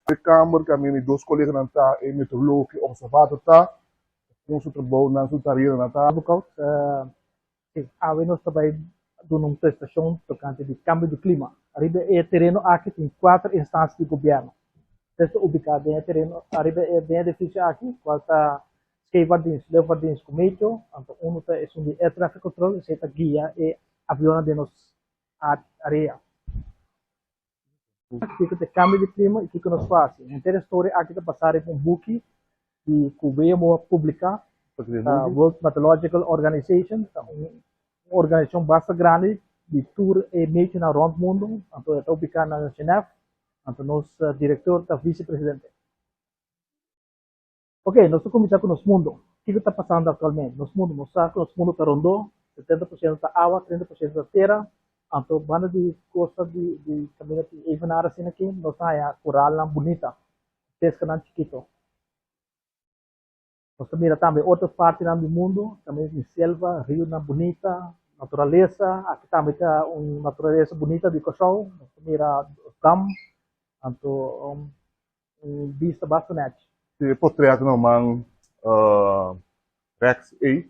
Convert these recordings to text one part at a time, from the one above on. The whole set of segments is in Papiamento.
E kamber ku ami mi dos koleganan ta e meteoroloog i observator ta kon su trabounan su tareanan ta. Boekhout, Awe nos ta bai duna un prestashon tokante di kambio di klima. Ariba e tereno aki tin kuater instansia di gobièrnu. Tres ta ubiká den e tereno ariba e den e edifisio aki, kual ta Scheepvaartdienst, Luchtvaartdienst ku Meteo, anto unu ta esun di Air Traffic Control, esei ta guia e avionnan den nos area. Kiko ta e kambio di klima i kiko nos por hasi? Henter e storia aki ta basá riba un buki di ku WMO a publiká, World Meteorological Organization, ta un organisashon basta grandi di tur e metionan rònt mundu, anto e ta ubiká na Genève, anto nos direktor ta visepresidente. Ok, nos ta kuminsá ku nos mundu. Kiko ta pasando aktualmente? Nos mundu, nos sa ku nos mundu ta rondó, 70% ta awa, 30% ta tera. Anto banda di kosta di di kaminda tin evenaar asina aki, nos ta haña koralnan bunita, peskanan chikito. Nos ta mira tambe otro partinan di mundu, kaminda tin selva, riunan bunita, naturalesa. Aki tambe ta un naturalesa bunita di Kòrsou. Nos ta mira dam, anto Un bista basta nèchi. E potret na man rèks ei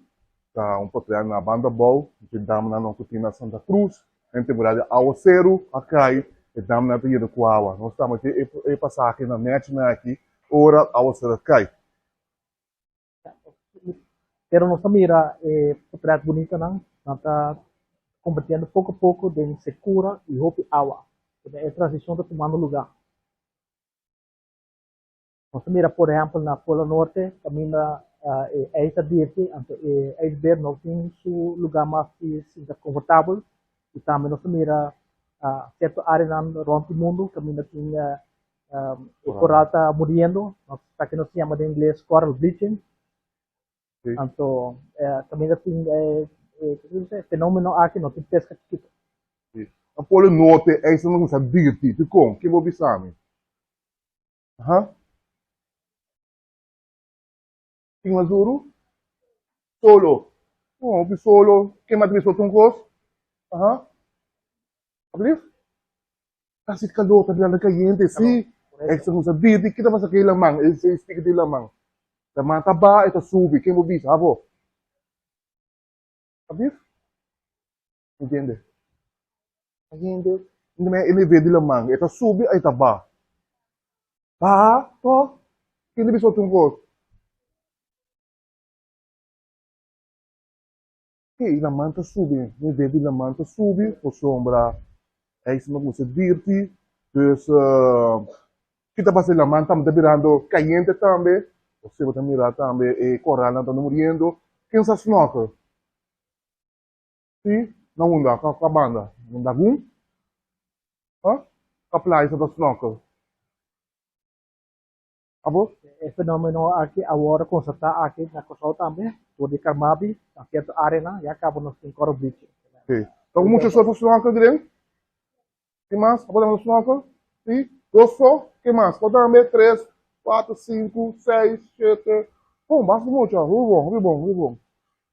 ta un potret na banda abou dje damnan nan ku tin na Santa Cruz. Den temporada di awaseru a kai e damnan ta yena ku awa. Nos ta mete e pasahe na nèchi nan aki ora awaseru a kai. Pero nos ta mira e potret bunitanan, nan ta kombertiendo poko poko den sekura i hopi awa. E transishon ta tumando lugá. Nos ta mira por ehèmpel na Polo Norte kaminda e ijs ta dirti, anto e ijsbeer no tin su lugá mas di sinta konfortabel. I tambe nos ta mira sierto áreanan rònt di mundu kaminda tin e koral ta muriendo, esaki nos ta yama den ingles coral bleaching. Anto kaminda tin e fenomeno aki no tin peska chikitu. Na Polo Norte ijs no kuminsá dirti, dikon? Ke bo bisa mi? Aha. Tin mas duru? Solo. Oh, hopi solo. Ke mas bisa otro un kos? Aha. Alsjeblieft. Kasi kalor ta birando kayente, si. E ta kuminsá dirti. Ke ta pasa ku e laman? E stika di laman. Laman ta baha, e ta subi. Ken bo bisa? Abo. Alsjeblieft. Entiende? Hende, e nivel di laman, e ta subi o e ta baha? Baha, toh? Ken ta bisa otro un kos? Ke laman ta subi, nivel di laman ta subi pasobra ijs no kuminsa dirti, dus ki ta pasa e laman tambe ta birando kayente tambe, osea bo ta mira tambe e koralnan ta muriendo, ken sa snorkel? Si, na unda? Ka ka banda? Na lagun? Ha? Ka playa sa ta snorkel? Abo? E fenomeno aki a wòrdu konstatá aki na Kòrsou tambe dor di Carmabi na sierto áreanan ya kaba nos tin coral bleaching. Si. Ta ku mucha so ta snorkel dren? Ke mas? Abo tambe ta snorkel? Si. Dos so? Ke mas? Bo tambe? Tres, kuater, sinku, seis, shete. Bon, basta mucha. Hopi bon, hopi bon, hopi bon.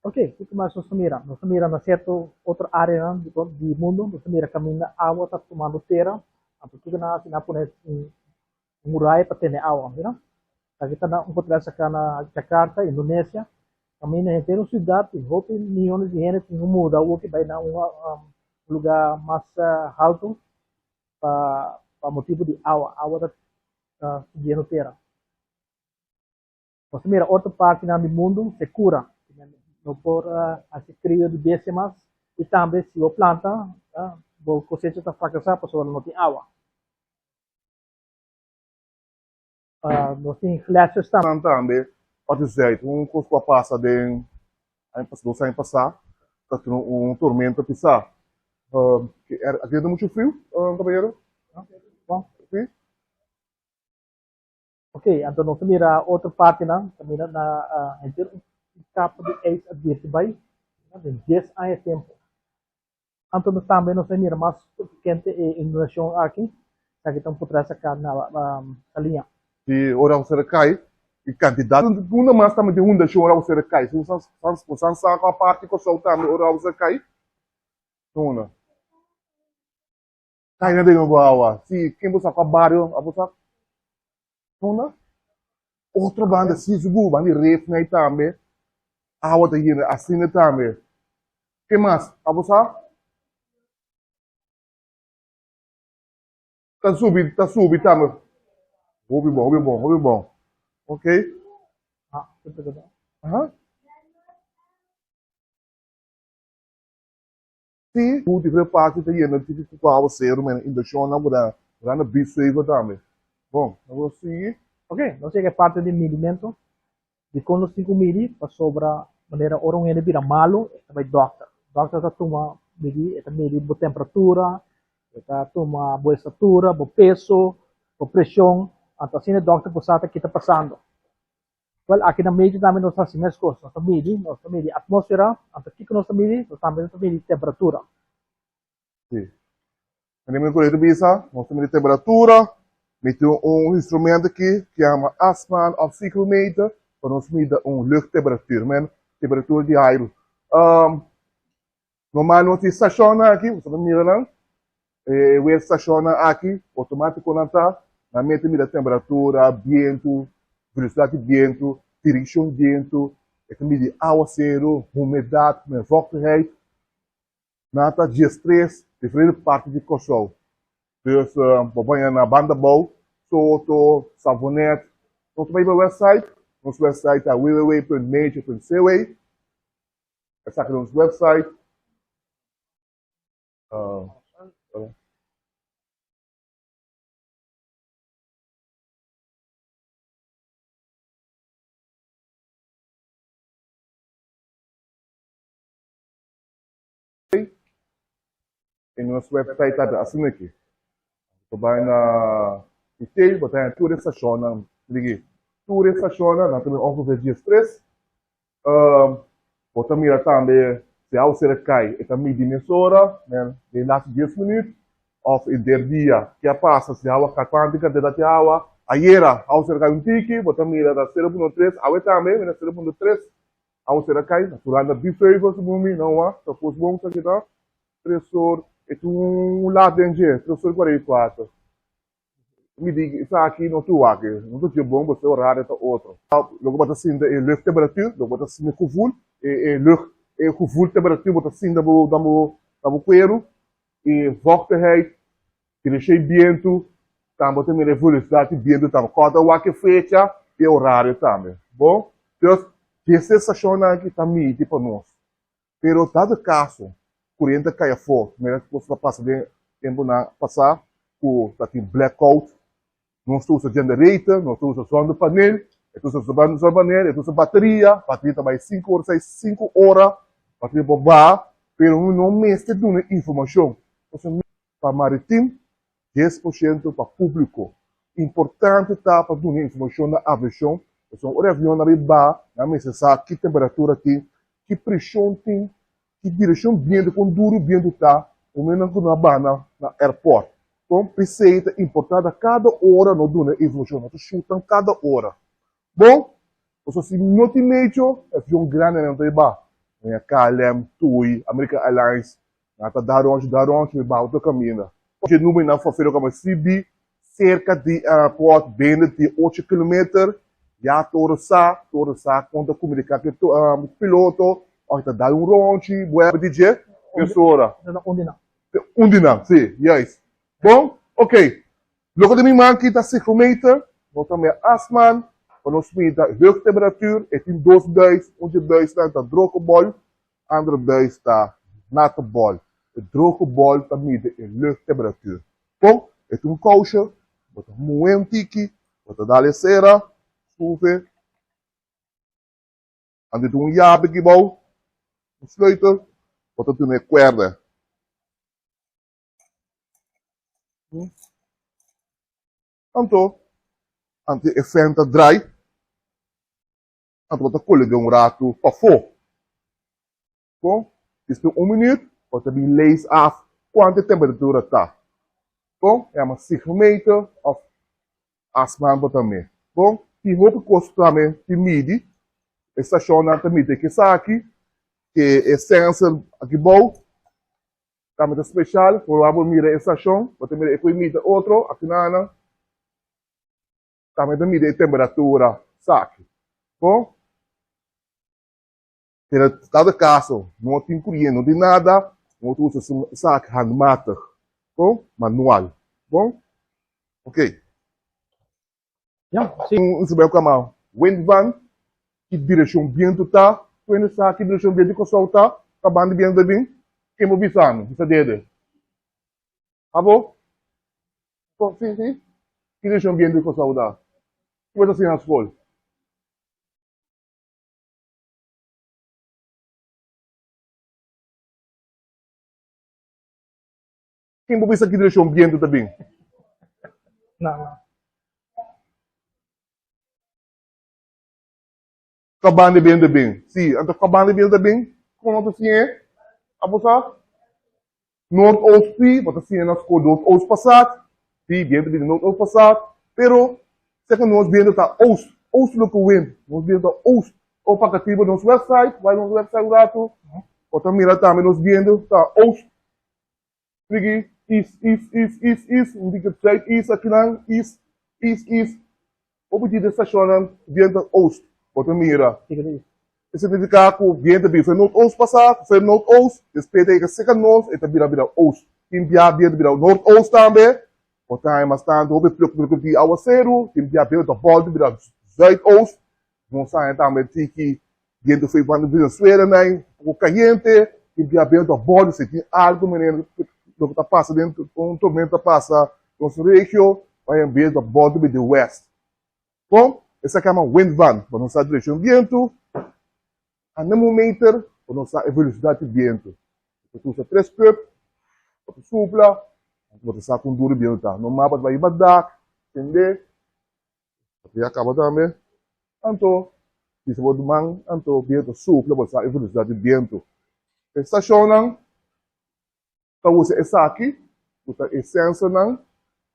Ok, kiko mas nos ta mira? Nos ta mira na sierto otro áreanan di mundu, nos ta mira kaminda awa ta tumando tera, anto kiko nan hasi? Nan a pone un muraya pa tene awa, mira. Aki ta na un potrèt saká na Jakarta, Indonesia, kaminda henter un siudat di hopi miyones di hende tin ku muda awoki bai na un lugá mas haltu pa motibu di awa, awa ta subiendo tera. Nos ta mira otro partinan di mundu sekura, no por hasi krio di bestia mas i tambe si bo planta bo kosecha ta frakasá pasobra no tin awa. Nos tin glaciers tambe. Nan tambe parti zuid un kos ku a pasa den aña pas dos aña pasá ta tin un tormenta pisá. Aki ta muchu friu kabayero? Si? Ok, anto nos ta mira otro partinan, ta mira na henter un kapa di ijs a dirti bai den dies aña tempu. Anto nos tambe nos ta mira mas kente e inundacion aki, esaki ta un potret saca na Saliña. Di ora ku ser kai, e kantidat unda mas tambe di inundacion ora ku ser kai, si bo san sa kua parti Kòrsou tambe ora ku ser kai, unda? Kai na den awa, si ken bo sa kua bario abo sa? Unda? Otro banda si sigur, banda di Refney tambe, awa ta yena asina tambe. Ke mas? Abo sa? Ta subi, ta subi tambe. Hopi bon, hopi bon, hopi bon. Ok. Ah, Aha. Si, ku diferente parti ta yena tiki ku awa seru, men inundashonnan ku ta grandi bisevo tambe. Bon, nos lo sigui. Ok, nos yega e parti di midimento. Dikon nos tin ku midi? Pasobra manera ora un hende bira malu, e ta bai dòkter. Dòkter ta tuma midi, e ta midi bo temperatura, e ta tuma bo estatura, bo peso, bo preshon. Anto asina e dòkter por sa ta ki ta pasando. Wèl, aki na medio tambe nos ta hasi meskos. Nos ta midi, nos ta midi atmósfera. Anto kiko nos ta midi? Nos tambe ta midi temperatura. Sí. Mane mi kolega ta bisa, nos ta midi temperatura, mi tin un instrumento aki ku yama asman òf psychrometer pa nos midi un luchttemperatuur, men temperatura di airu. Normal nos tin stashonnan aki, boso ta mira nan, e weerstashonnan aki, outomátiko nan ta, nan mester mira temperatura, bientu, velosidat di bientu, direkshon di bientu, e ta midi awaseru, humedat, men vochtigheid. Nan ta 13 diferente parti di Kòrsou. Dus bo baña na Bandabou, Soto, Savonet. Nos ta bai riba website. Nos website ta www.nature.cw. Esaki ta nos website. E nos website ta asina aki. Bo bai na IT, bo ta haña tur e stashonnan. Ligi, tur e stashonnan, nan ta bin ongeveer 13. Bo ta mira tambe si awa sera kai, e ta midi mesora, den e laatste 10 minuut, òf e der dia. Ke a pasa si awa kai, kuantu kantidat di awa. Ayera awa sera kai un tiki, bo ta mira ta 0.3, awe tambe mira 0.3. Awa sera kai, natural na Biesheuvel segun mi, no wak, ta kos bon esaki ta, tres or, e tin un lat den dje, tres or i kuarenta i kuater. Mi di esaki no tur wak, no ta dje bon pasobra e orario ta otro. Loke bo ta sinta e luchttemperatuur, loke bo ta sinta e gevoel, e lucht, e gevoeltemperatuur bo ta sinta bo den bo den bo kueru, e vochtigheid, Dirishon e bientu, tambe bo ta mira e velosidat di bientu tambe. Kòrda wak e fecha i e orario tambe. Bon, dus dje stashonnan aki ta midi pa nos. Pero dado kaso kuriente a kai afó, manera ku kos ta pasa den tempunan pasá ku ta tin blackout, nos ta usa generator, nos ta usa zonnepaneel, e ta usa zonnepaneel, e ta usa bateria, bateria ta bai sinku ora, seis, sinku ora, bateria por baha, pero no mester duna informashon. Pa Maritim, 10% pa públiko. Importante ta pa duna informashon na aviashon, pasobra ora e avionnan bai baha, nan mester sa ki temperatura tin, ki preshon tin, ki direkshon bientu, kon duru bientu ta, promé nan ku nan baha na airport. Kon p'esei ta importante kada ora no duna informashon, no ta shutan kada ora. Bon, pasobra si no tin mecho, e avion grandenan no ta bai baha. KLM, TUI, American Airlines, Nan ta da ronchi, da ronchi, mi baha otro kaminda. Dje numernan for Fero kaba sibi serka di airport bende di ocho kilometer, ya tur sa, tur sa kon ta komuniká ku e piloto, òf ta dal un ronchi, buèlbe di dje, mesora. Un di nan. Un di nan, si, juist. Bon, oké. Loke di mi man ki ta psychrometer, nos ta mira asman, pa nos mira luchttemperatuur, e tin dos buis, un dje buisnan ta droge bol, Andere buis ta natte bol. E droge bol ta midi e luchttemperatuur. Bon, e tin un kousje, bo ta muhe un tiki, bo ta dal e sera, schroef e. Anto tin un yabi aki bou, un sleutel, bo ta tene e kuerde. Anto, anto e fan ta draai. Anto bo ta kolega un ratu pafó. Kon? Despues un minuut bo ta bin lees af kuantu e temperatura ta. Kon? E yama sigmometer òf asman bo ta me. Bon, tin hopi kos tambe tin midi. E stashonnan ta midi ke esaki, ke e sensor aki bou tambe ta speshal. Por ora bo mira e stashon, bo ta mira e ku e midi otro, aki nan. Tambe ta midi e temperatura saki. Bon? Pero dado caso no tin curiente, no tin nada, no ta usa esaki handmatig. Bon? Manual. Bon? Ok. Ja, si. Un instrumento ku yama windvan, ki direkshon bientu ta, ku hende sa ki direkshon bientu di Kòrsou ta, pa banda di bientu ta bin, ken por bisa mi? Bisa dede. Abo? Bo, si, si. Ki direkshon bientu di Kòrsou ta? Ki bo ta siña na skol? Ken por bisa ki direkshon bientu ta bin? No, no. Kabanda di bientu ta bin. Si, anto kabanda di bientu ta bin, kon no ta siñ'é? Abo sa? Noordoost si, bo ta siña na skol noordoost pasat. Si, bientu bin di noordoost pasat. Pero, seka nos bientu ta oost, oostelijke wind. Nos bientu ta oost. O pa katibu nos website, bai nos website un ratu, bo ta mira tambe nos bientu ta oost. Triki, is, is, is, is, is, un tiki zuid is akinan, is, is, is. Hopi di de stashonnan bientu oost, bo ta mira. E signifiká ku bientu ta bira for noordoost pasá, for noordoost, despues ta yega seka nos, e ta bira bira oost. Tin bia bientu bira noordoost tambe, bo ta haña mas tantu hopi pluk di awaseru, tin bia bientu ta bòltu bira zuidoost, Nos haña tambe tiki bientu fei banda Venezuela nan, poko kayente, tin bia bientu a bòltu, si tin algu manera loke ta pasa den un tormenta ta pasa nos regio, bo haña bientu a bòltu di west. Bon, esaki yama windvan, bo no sa direkshon bientu, anemometer, bo no sa e velosidat di bientu. Bo ta usa tres pup, bo ta supla, bo ta sa kon duru bientu ta. Normal bo ta bai riba dak, tende. Ya kaba tambe. Anto, bisa bo man, anto bientu supla, bo sa e velosidat di bientu. E stashonnan ta usa esaki, ku ta e sensornan,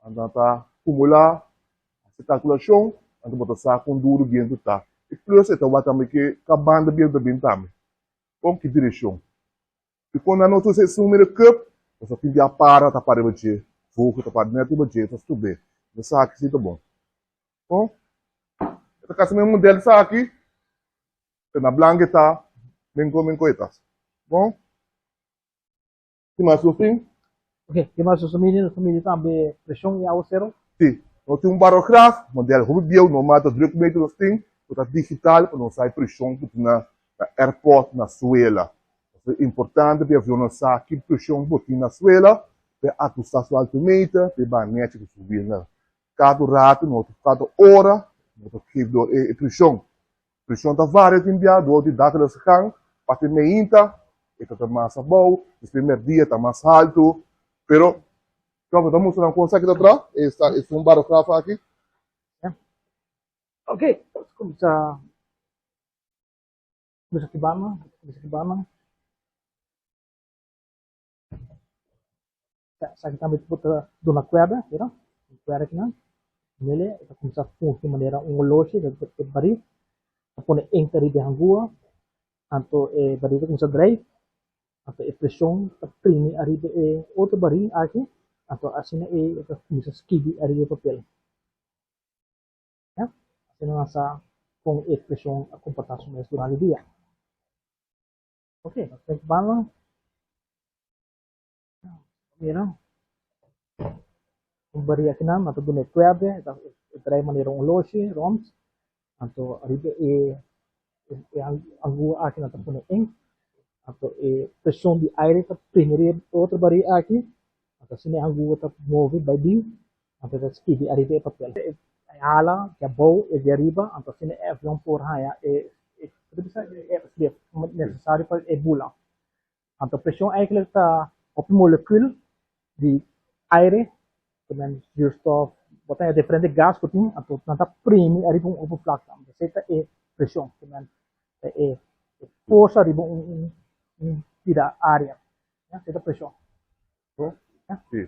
anto nan ta kumulá, hasi kalkulashon, anto bo ta sa kon duru bientu ta. I plus e ta wak tambe ke ka banda bientu ta bin tambe, kon ki direkshon. I kon nan no ta usa esun mira cup, pasobra tin bia para ta para riba dje, vogel ta para net riba dje, ta stub'é. Esaki si ta bon. Bon, e ta kasi mesmo model esaki, pero na blanco e ta, menko menko e ta. Bon, ki mas nos tin? Ok, ki mas nos ta midi? Nos ta midi tambe preshon i awasero. Si, nos tin un barograf, model hopi bieu, normal ta drukmeter nos tin, ku ta digital pa nos sa e preshon ku tin na airport na suela. Ta importante pa e avionnan sa ki preshon bo tin na suela pa e ahusta su altimeter pa e baha nechi ku su wielnan. Kada ratu no ta kada ora no ta geef dor e preshon. Preshon ta varia tin bia dor di dagelijkse gang, parti meinta e ta ta mas abou, despues merdia ta mas haltu, pero Job ta mustra nan kon esaki ta traha, e un barograf aki. Ok, kuminsá. Bisa ki banda, bisa ki banda. Esaki tambe bo ta duna kuerda, mira, kuerda kinan. Mele e ta kuminsá fungi manera un oloshi, e barí ta pone inkt ariba e hangua, anto e barí ta kuminsá drei, anto e preshon ta primi ariba e otro barí aki, anto asina e ta kuminsá skibi ariba e papel. Ya, asina nan sa kon e preshon a komportá su mes durante dia. Ok, nos trek banda. Mira, un baria akinan, nan ta duna e kuerde, e trae manera un oloshi rònt, anto ariba e e angua aki nan ta pone ink, anto e preshon di aire ta primi riba e otro baria aki, anto asina e angua ta move bai bin. Anto ta skibi ariba e papel. E hala di abou e di ariba, anto asina e avion por haña e e nesesario pa e bula. Anto preshon eigenlijk ta hopi molekül di aire, zuurstof, bo ta haña diferente gas ku tin, anto nan ta primi ariba un oppervlakte. Anto esei ta e preshon, ta e forsa riba un pida area. Esei ta preshon. Sí.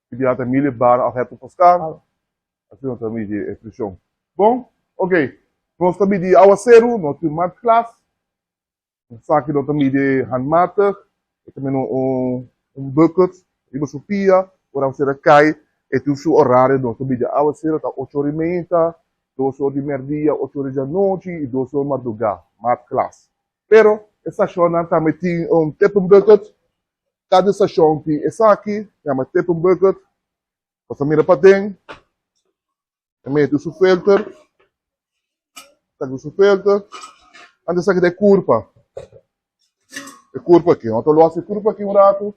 Si bia ta milibar of hectopascal, asina nos ta midi e preshon. Bon, ok. Nos ta midi awaseru, nos tin maatglas. Esaki nos ta midi handmatig. E ta meno un un bucket riba su pia. Ora awaseru a kai, e tin su orario. Nos ta midi awaseru ta ocho ora i meinta. 2 or di mèrdia, 8 or di anochi i 2 or mardugá, maatglas. Pero e stashonnan tambe tin un tipping bucket. Kada stashon tin esaki, yama tipping bucket. Bo ta mira paden, e mete su filter, saka su filter, antes esaki ta e kurpa, e kurpa aki. Nos ta los e kurpa aki un ratu.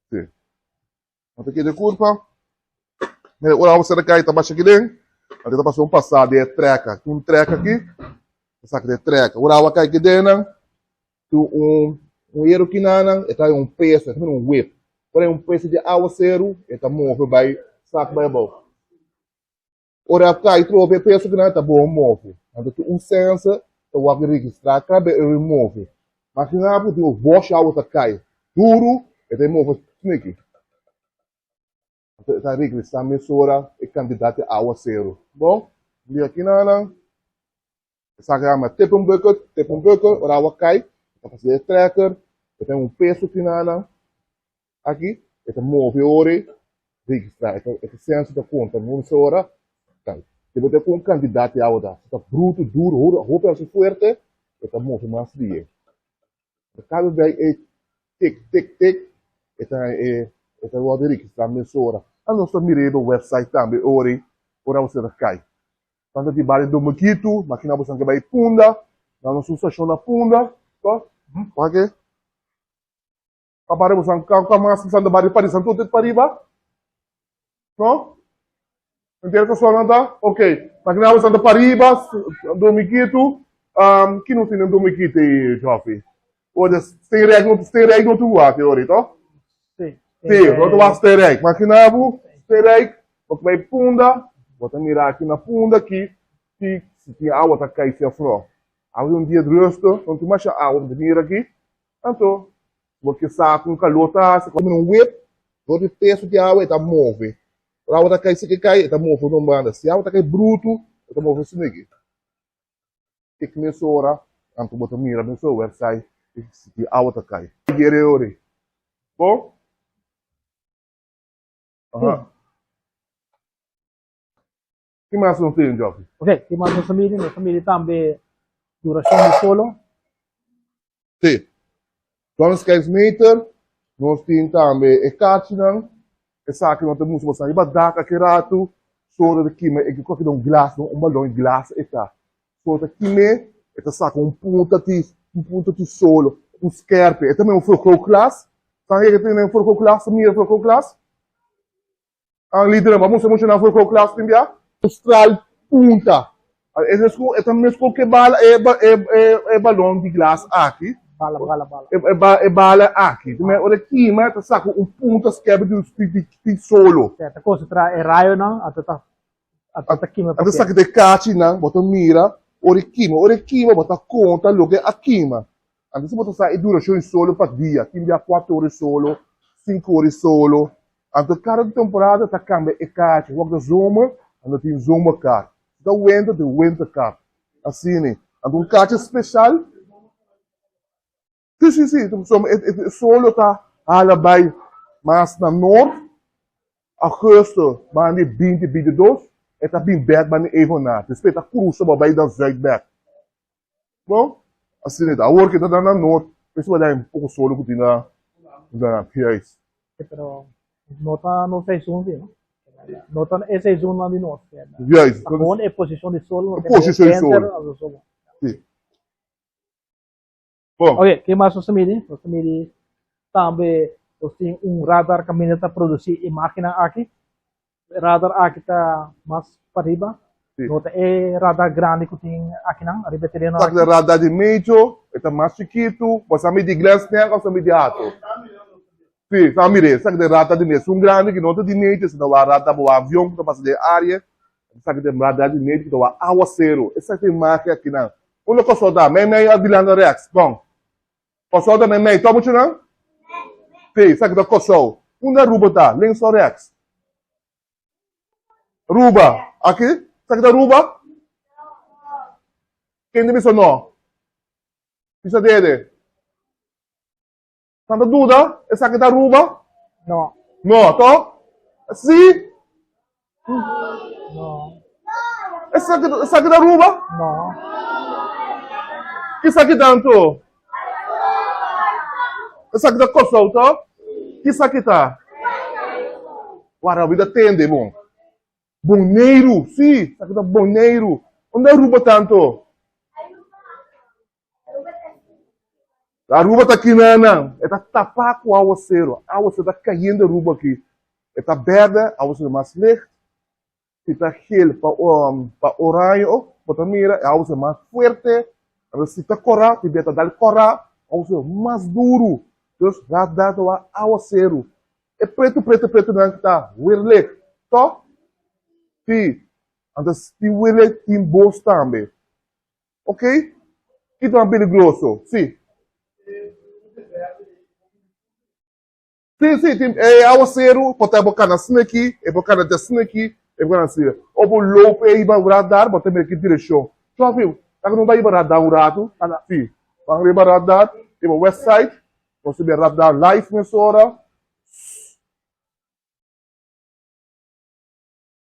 Sí. Nos ta keda e kurpa. Mira, ora awa sera kai ta basha aki den. Anto ta pasa un pasá di e trèk. Tin un trèk aki. Ta saka di e trèk. Ora awa kai aki den nan, tin un un hero kinanan, e ta un peso, e ta mira un whip. Ora un peso di awaseru, e ta move bai sak bai abou. Ora a kai trobe e peso kinan, e ta bon move. Anto tin un sensor ta wak registrá kada bes e move. Magina bo tin un bòsh awa ta kai duru, e ta move sniki. Anto e ta regresá mesora e kantidat di awaseru. Bon, bira kinanan. Esaki yama tipping bucket, tipping bucket, ora awa kai, e ta pasa den e trekker, e ten un peso kinanan aki, e ta move ora ei, registra, e ta e ta sensor ta konta nunse ora kai. Si bo ta ku un kantidat di awa ta, si ta brutu, duru, hopi hopi fuerte, e ta move mas rie. Kada bei e tik tik tik e ta e e ta wòrdu registrá mesora. A nos ta mira riba website tambe ora ei ora bo ta kai. Tantu di bario Domokitu, makina boso ke bai Punda, na nos un stashon na Punda, to? Wak e? Pa bario boso ka ka mas boso ta bario pariba, santu te pariba? No? Entiende ko sona ta? Ok. Makina boso ta pariba, Domokitu, um, ki nos tin na Domokitu ei, Joffy? Ora Steenrijk no Steenrijk no tin wak e ora, to? Sí. Sí, no ta wak Steenrijk. Makina bo Steenrijk, bo ta bai Punda, bo ta mira aki na Punda ki si si tin awa ta kai si of no. Awe un dia drusto, no tin masha awa bo ta mira aki. Anto, bo ke sa kon kalor ta hasi, bo mira un wip, dor di peso di awa e ta move. Ora awa ta kai si ke kai, e ta move un banda. Si awa ta kai brutu, e ta move asina aki. Kek mesora, anto bo ta mira mesora website di awa ta kai. Gere ori. Bo? Aha. Ki mas nos tin, Joffy? Ok, ki mas nos ta miri? Nos ta miri tambe duracion di solo. Sí. Zonneschijnsmeter, nos tin tambe e kachinan, esaki no ta mustra boso riba dak aki ratu, so ta kima e koki den un glas, un balon di glas e ta. So ta kim'é, e ta saka un punta di un punta di solo, un skerpe, e ta mira un vergrootglas, sa yega tene un vergrootglas, ta mira vergrootglas? An lidernan pa mustra muchanan for kou klas tin bia. Straal punta. E mesku e ta mesku ke bala e e e balon di glas aki. Bala bala bala. E e bala aki. Te ora e kima ta saka un punta skerp di di di solo. Ta konsentrá e rayonan anto ta anto ta kima. Anto saka e kachinan bo ta mira ora e kima. Ora e kima bo ta konta loke a kima. Anto si bo ta sa e durashon di solo pa dia. Tin bia kuater ora di solo, sinku ora di solo. Anto kada temporada ta kambia e kachi. Wak ta zomer, anto tin zomerkaart. Si ta winter, tin winterkaart. Asina. Anto un kachi speshal. Si, si, si. Pasobra e solo ta hala bai mas na nort. Augustus, banda di binti, 22, e ta bin bèk banda di Evenaar. Despues e ta krusa bo bai na zuid bèk. Bon, asina ta. Awor ke ta na nort, p'esei bo ta haña un poko solo ku tin na na juist. Pero no ta nos seizoen si, no? No ta e seizoennan di nos. Juist. Ta gewoon e posishon di sol. E posishon di sol. Si. Bon. Oke, ke mas nos ta midi? Nos ta midi tambe nos tin un radar kaminda ta produsí imágennan aki. E radar aki ta mas pariba. Sí. No ta e radar grandi ku tin akinan, ariba e tereno Esaki aki. ta radar di medio, e ta mas chikitu. Bo sa midi Glensnel òf sa midi Hato? Sí, sa mira, esaki ta e radar di medio. Esun grandi ki no ta di medio, esaki ta wak radar bo avion ku ta pasa den área. Esaki ta e radar di medio ku ta wak awaseru. Esaki ta e imágen akinan. Unda Kòrsou ta? Meimei òf dilanta rèks? Bon. Kòrsou ta meimei, tò muchanan? Sí, esaki ta Kòrsou. Unda Aruba ta? Links òf rèks? Aruba. Aki? Esaki ta Aruba? Ken ta bisa no? Bisa dede. Nan ta duda esaki ta Aruba? No. No, to? Si? No. Esaki, esaki ta Aruba? No. Kisaki ta anto? Esaki ta Kòrsou, to? Kisaki ta? Wara, mi ta tende bon. Boneiru, si, esaki ta Boneiru. Unda Aruba ta anto? Aruba ta kinanan, e ta tapá ku awaseru. Awaseru ta kayendo Aruba aki. E ta bèrdè, awaseru mas licht. Si ta gel pa pa oraño, bo ta mira e awaseru mas fuerte. Anto si ta kòrá, si bia ta dal kòrá, awaseru mas duru. Dus radar ta wak awaseru. E pretu pretu pretu nan ki ta weer licht, tòg? Si. Anto si weer licht tin bos tambe. Ok, ki ta mas peligroso? Si. Si, si, tin e awaseru, por ta bo kana sneki, e por kana te sneki, e por kana asina. O bo loop e riba radar, bo ta mira ki direkshon. Chòfi, ta no bai riba radar un ratu? Si, ban riba radar, riba west side, nos ta bira radar live mesora.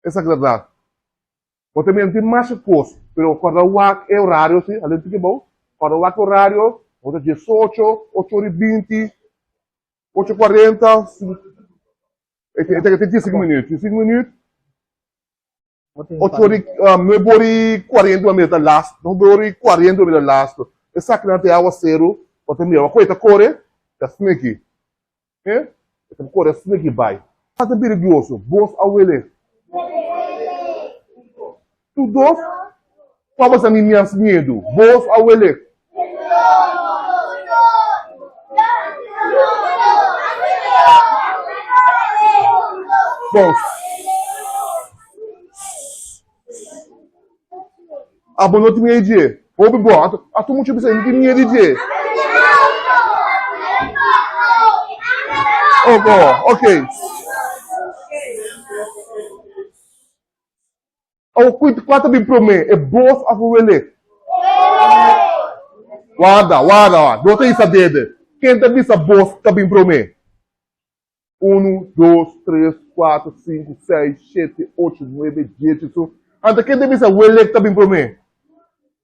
Esaki ta dat. Bo ta mira tin masha kos, pero kòrda wak e orario si, alin tiki bou, kòrda wak e orario, bo ta diesocho, ocho ora i binti, ocho kuarenta, e ta tin sinku minüt, tin sinku minüt, ocho ora i, nuebe ora i kuarenta bo mira ta last, nuebe ora i kuarenta bo mira last. Esakinan ta e awaseru, bo ta mira, bo kohe ta kore, ta sniki. E ta kore asina ki bai. Sa ta peligroso. Bos a wele. Tur dos? Kua bo sa mi mas miedu? Bos a wele. Bon. Abo no tin miedu di dje. Hopi bo. Ato mucha bisa, mi tin miedu di dje. Oh, oh, ok. Oh, kua ta bin promé? E bos of e wele? Warda, warda, warda. No ta hisa dede. Ken ta bisa bos ta bin promé? Unu, dos, tres, kuater, sinku, seis, shete, ocho, nuebe, dies, diesun. Anto ken ta bisa welek ta bin promé?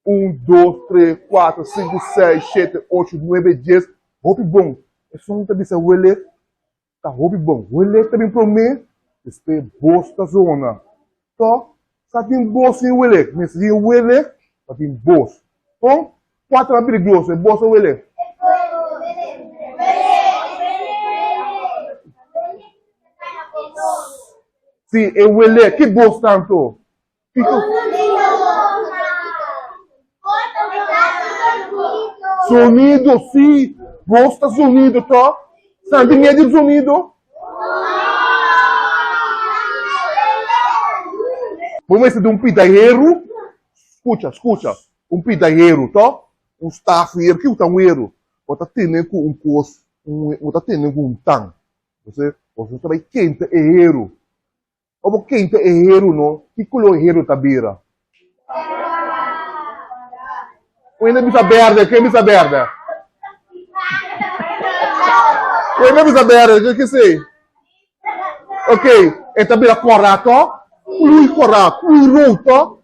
Un, dos, tres, kuater, sinku, seis, shete, ocho, nuebe, dies. Hopi bon. Esun ta bisa welek ta hopi bon. Welek ta bin promé, despues bos ta zona. Tò, sa tin bos sin welek. Mester tin welek pa tin bos. Kon? Kua ta mas peligroso, e bos o welek? Si, e welek. Ki bos ta anto? Kiko? Sonido, si. Bos ta sonido, to? San tin miedu di sonido? Bo mester di un pita heru. Skucha, skucha. Un pida heru, to? Un staf heru. Kiko ta un heru? Bo ta tene ku un kos, un, bo ta tene ku un tan. Entonces, bo ta bai kenta e heru. Ora bo kenta e heru no, ki kolor e heru ta bira? Un hende bisa berde, ken bisa berde? Un hende bisa berde, ke esei? Ok, e ta bira kòrá tò? Klui kòrá, klui rou tò?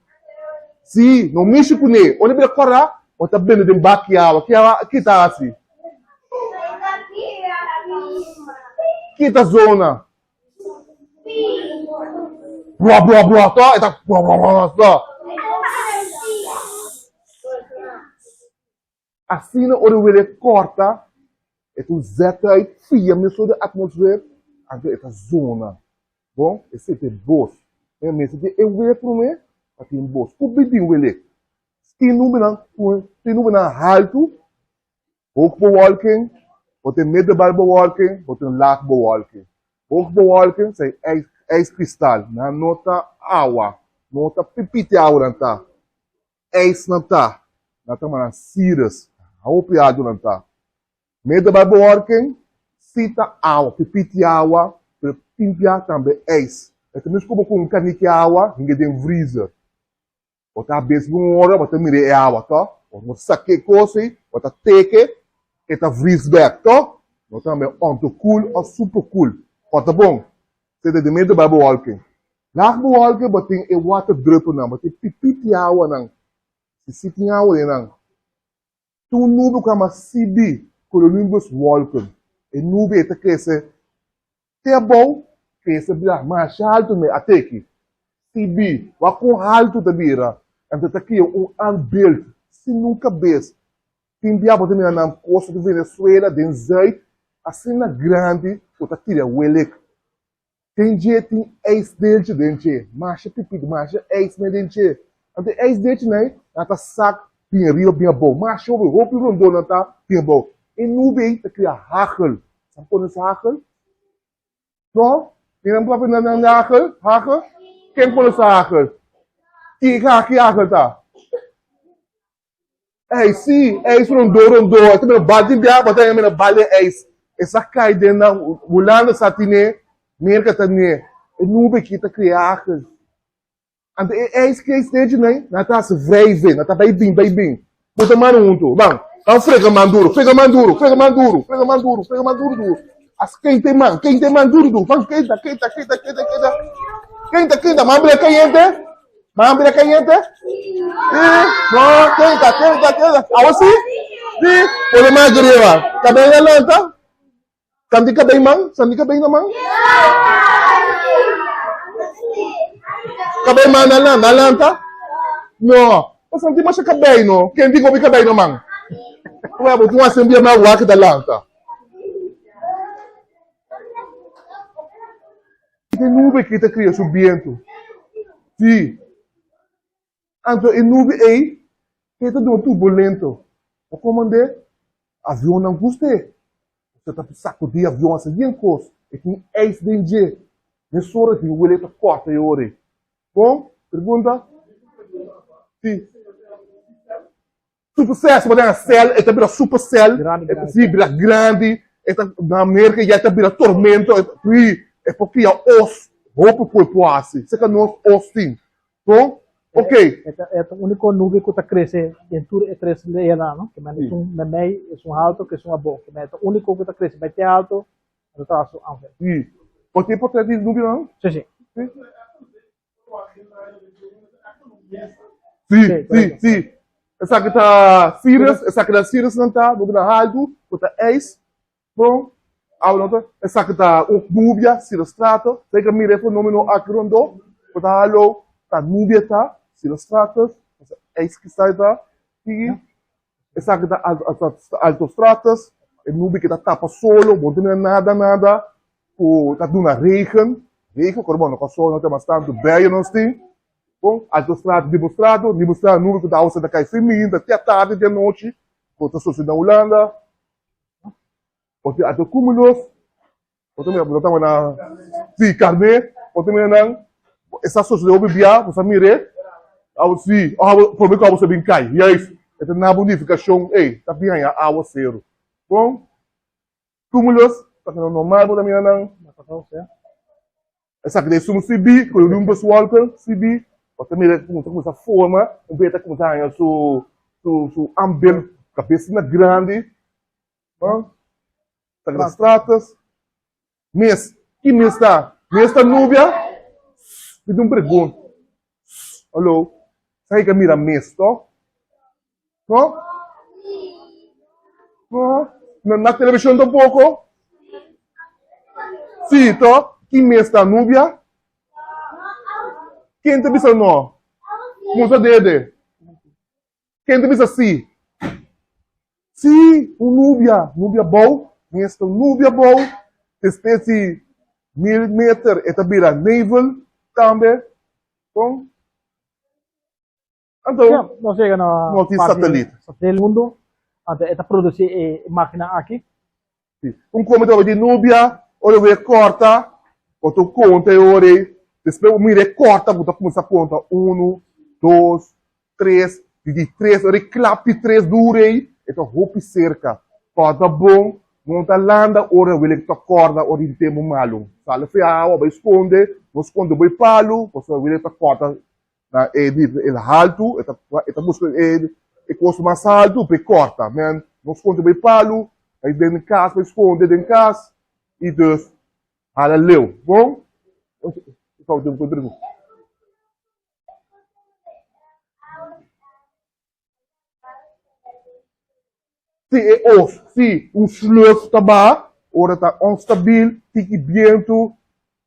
Sí, no mishi kuné. Ora e bira kòrá, bo ta bende den baki awa. Ki awa, ki ta hasi? Ki ta zona? Brua, brua, brua tò? E ta brua, brua, brua tò? Asina ora e wele kòrta, e ta un zet uit fia mesun den atmosfer, anto e ta zona. Bon, esei ta e bos. E mester tin e wele promé pa tin bos. Ku bidin wele? Tin nubenan ku tin nubenan haltu, hoogbewolking, bo tin middelbare-bewolking, bo tin laagbewolking. Hoogbewolking sa e ijskristal, nan no ta awa, no ta pipiti awa nan ta. Eis nan ta, nan ta manda Cyrus, hopi altu nan ta. Meda bai beworking, si ta awa, pipiti awa, pero tin bia tambe eis. E ta mes como cu un kaniki awa hinga den vriezer. Bo ta bes un ora, bo ta mira e awa, to? Bo no saka e kos ei, bo ta teke, e ta vries bek, to? No ta mira onto koel of super koel. Bo ta bon. Sete di medio bai bewolking. Laag bewolking bo tin e waterdruppelnan, bo tin pipit di awanan. Si si tin awa den nan. Tin un nube ku yama CB, cumulonimbus wolken. E nube ei ta krese te abou, krese bira masha haltu me ateki. CB, wak kon haltu ta bira. Anto ta kria un aanbeeld sin nun kabes. Tin bia bo ta mira nan kosta di Venezuela den zuid asina grandi ku ta tira welek. Den dje tin ijsdeeltje den dje, masha pipit, masha ijs mei den dje. Anto e ijsdeeltjenan nan ta sak bin ariba bin abou, masha hopi, hopi rondó nan ta bin abou. E nube ei ta kria hagel. Sa konos hagel? No? Tin nan papia nan nan hagel? Hagel? Ken konos hagel? Ki ki hagel ta? Ey, sí, ijs rondó rondó. E ta mira bal tin bia, bo ta mira bal den ijs. E sa kai den nan, Hulanda sa tine, Merka ta ne. E nube ki ta krea hagel. Anto e ijs ki ijs dechi nan, nan ta hasi wrijving, nan ta bai bin, bai bin. Bo ta manda huntu, ban, ban frega man duru, frega man duru, frega man duru, frega man duru, frega man duru duru. As kenta e man, kenta e man duru duru, ban kenta, kenta, kenta, kenta, kenta. Kenta, kenta, man bira kayente. Man bira kayente? Sí. No, kenta, kenta, kenta. Awa sí? Sí. Pone man arriba. Kabei na lanta. Santi kabei man? Santi kabei na man? Kabei man na lanta, na lanta? No. Pa santi masha kabei no. Ken di gobi kabei na man? Ué, bo tin un asembia ma wak da lanta. E nube ki ta kria su bientu. Sí. Anto e nube ei, ke ta duna turbulento. Bo komand'é, avionnan gust'é. Bo ta sakudí avion hasi bien kos. E tin ijs den dje. Mesora tin wele ta kòrta e ora ei. Bon? Pregunta? Sí. Supercell, si bo den cel, e ta bira supercell, Grandi, e grandi. si bira grandi, e ta na Merca ya ta bira tormento, e ui, e por cria os, hopi cu e por haci, cerca nos os tin. Bon? Ok. E ta e ta unico nube cu ta crece den tur e tres layer-nan, no? Ke men esun memey, esun halto, ku esun abou. Ke men e ta unico cu ta crece bai te halto, e ta traha su anvel. Si. Bo tin portret di nubenan? Si, si. Si. Sí, sí, sí. Esaki ta Sirius, esaki ta Sirius nan ta, nubia nan haltu, ku ta ijs. Bon, awe no ta, esaki ta un nubia, cirrostrato. Sa ka mira e fenomeno aki rondó, ku ta halo, ta nubia ta, cirrostratus, ijs kisai ta, sigui. Esaki ta altostratus, e nubia ki ta tapa solo, bo no ta mira nada nada, ku ta duna regen, regen kor bo no ka solo no ta mas tantu buien nos tin, bon, altostrato, nimbostrato, nimbostrato nubia ku ta awa ta kai sin minta te atardi te anochi, ku ta sosode na Hulanda, bo tin altocumulus, Bo ta mira, bo ta na si carne, bo ta mira nan, e sa sosode hopi bia, bo sa mir'é, abo si, abo prome ku abo sa bin kai, juist, e ta na bo nifikashon, ey, ta bin haña awa seru. Bon, cumulus, ta keda normal bo ta mira nan. Esaki ta esun CB, ku un beswalker, CB, bo ta mira ku ta kuminsá forma, un bia ta kuminsá haña su su su ambel, kabes asina grandi. Ta stratus. Mes, ki mes ta? Mes ta nubia? Mi tin un pregunta. Hallo, sa ka mira mes to? No? No? Na, na televishon tampoko? Sí, to? Ki mes ta nubia? Ken ta bisa no? Musa dede. Ken ta bisa sí? Sí, un nubia, nubia bou, mester un nubia bou, despues di mil meter e ta bira nevel tambe. Bon, anto Ja, nos yega na nos tin parti satelit. satelit mundo, anto e ta produci e imagennan aki. Sí. Un come ta di nubia, ora bo e corta, bo ta conta e ora ei, despues bo mira e corta, bo ta cuminsa conta uno, dos, tres, di di tres, ora e klap di tres duru ei, e ta hopi serka. Kòrda bon, no ta landa ora wele ta kòrda ora di tempu malu. Sali for e awa, bai skonde, no skonde bo e palu, pasobra wele ta kòrda. Na e di el haltu, e ta e ta buska e e kos mas haltu pa e kòrta. Men no skonde bai palu, bai den kas, bai skonde den kas i dus hala leu. Bon? Si e os, si un sluf ta baha, ora ta onstabil, tiki bientu,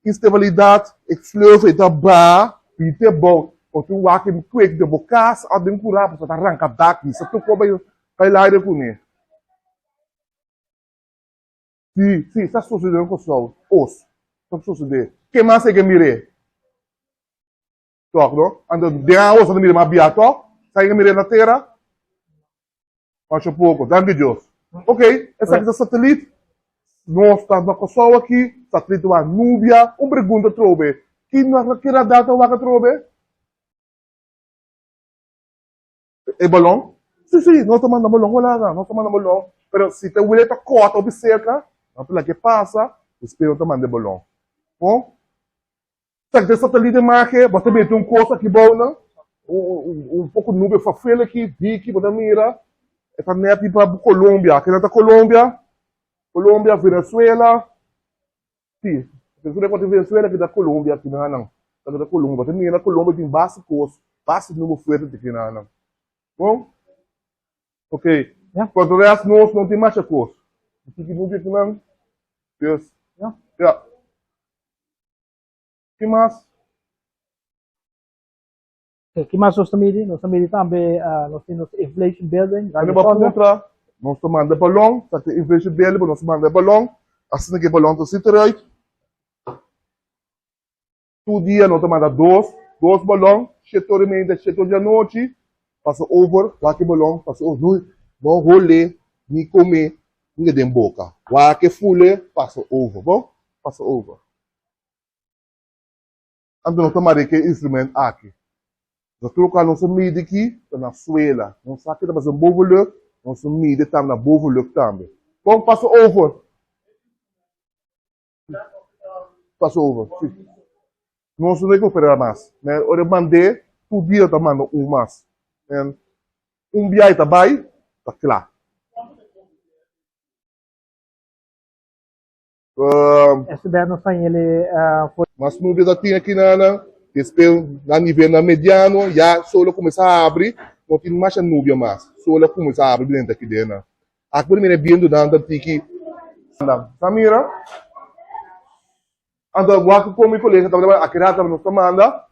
instabilidat, e sluf ei ta baha, bin te bou. Bo tin wak e kwek den bo kas òf den kurá, pasobra ta ranka dak, mi sa tur kos bai bai laire kuné. Si, si, sa sosodé na Kòrsou, os, sa sosodé. Ke mas e ke mir'é? Tòg, no? Anto den awa sa ta mira mas bia, tòg? Sa yega mira na tera? Masha poko. Danki Dios. Ok, esaki ta satelit. Nos ta na Kòrsou aki, satelit ta wak nubia. Un pregunta atrobe. Ki ki radar ta wak atrobe? E balon? Si, si, nos ta manda balon wala, nos ta manda balon. Pero si ta wile ta kòrta hopi serka, nos ta laga e pasa, despues nos ta manda e balon. Bon? Sa den satelite mahe, bo ta mete un kos aki bou nan, un poko nube fafel aki, diki, bo ta mira, e ta nèt di pa Colombia. Kinan ta Colombia? Colombia, Venezuela, si, Venezuela ku Venezuela ki ta Colombia kinan nan, ta ta Colombia. Bo ta mira Colombia tin basta kos, basta nube fuerte kinan nan. Bon? Ok, pa de rest nos no tin masha kos. Tiki nube kinan, dus, ya. Ki mas? Ki mas nos ta midi? Nos ta midi tambe nos tin nos inflation building. Ane bo a puntra, nos ta manda balon, sa ta inflation building, nos ta manda e balon, asina ku e balon ta zit eruit. Tur dia nos ta manda dos, dos balon, shete ora i media, shete ora di anochi, pasa over, wak e balon, pasa over, no hole, ni kome, ni den boka. Wak e fule, pasa over, bon? Pasa over. Anto nos ta mara e instrument aki. Nos tur lokual nos a midi aki ta na suela. Nos sa ki ta pasa bovenlucht, nos a midi tambe na bovenlucht tambe. Kon pasa over? Pasa over, si. Nos no recuperá mas. Ora e mand'é, tur dia ta manda un mas. Un biaha ta bai, ta kla. Este nos ta yele for. Mas nubia ta tin aki na nan, despues na nivel na mediano ya sol a kuminsá habri, no tin masha nubia mas, sol a kuminsá habri drenta aki den nan. Aki por mira e bientunan ta tiki. Sa mira? Anto wak ku mi kolega tabata aki rato nos ta manda.